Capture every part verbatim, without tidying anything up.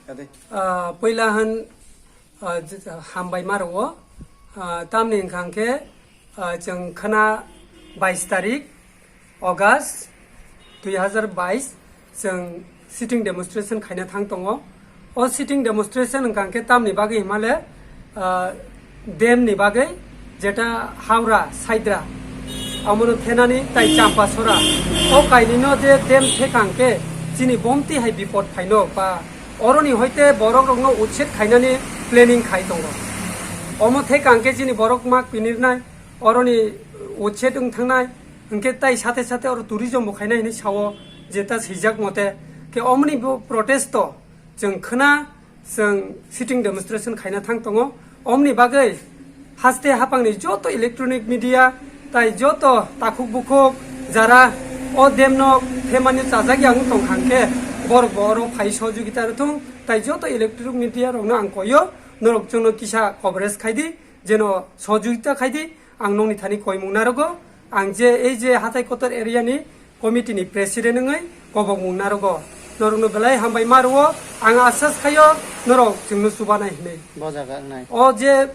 Ade. Ah, puila han, ah, j-, hambai ma rwo. Ah, tamni hwnkha hwnkhe, ah, chwng khwna bais tarik August dui hazar bais chwng sitting demonstration khaina thang tongo. O sitting demonstration hwnkha hwnkhe tamni bagwi himale, ah, dam ni bagwi, jeta Howrah, Saidra, omono thenani tai Champasora. O kainwino je dam thekha hwnkhe chini bomti hai bipod phaino ba oroni hoite borok rokno uchet khainani planning khai tongo. Omo thekha hwnkhe chini borok mak pinirnai, oroni uchet wng thangnai, hwnkhe tai sate sate oro tourism bo khainai hinwi sao, jeta swijak mote. Khe omoni bo protest o chwng khwna, chwng sitting demonstration khaina thang tongo. Omni bagwi haste hapangni joto electronic media tai joto takhuk bukhuk jara o dam no themani chajak yang tong kha hwnkhe borok bo oro phai sohojogita rwthung. Tai joto electronic media rokno ang koyo, norok chwngno kisa coverage khai di, jeno sohojogita khai di. Ang nokni thani koimung narogo. Ang je ei je hatai kotor area ni committee ni president wngwi kobokmung narogo. Norokno belai hambai ma rwo. Ang asas khaio norok chwngno chubanai hinwi. Bo jaga wngnai. O je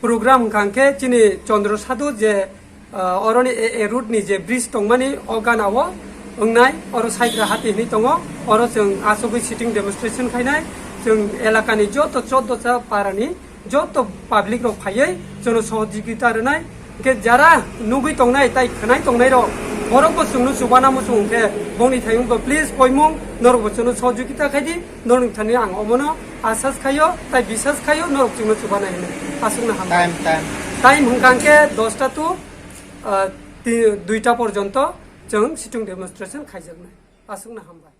program hwnkha hwnkhe chini Chandra Sadhu je, ah, oroni a, a route ni je bridge tongmani o gana o wngnai, oro Saidra hati hinwi tongo. Oro chwng asogwi sitting demonstration khainai. Chwng elakani joto choddo cha parani joto public rok phaiwi chwngno sohojogita rwnai. Hwnkhe jara nugwi tongnai tai khwnai tongnai rok, borok bo chwngno chubana muchung hwnkhe bongni thayung bo please koimung norok bo chwngno sohojogita khai di. Norok thani ang omono asas khaio tai bisas khaio norok chwngno chubana hinwi. Aswkno hambai. Time, time. Time hwnkha hwnkhe dosta to, ah, ti-, duita porjonto chwng sitting demonstration khaijaknai. Aswkno hambai.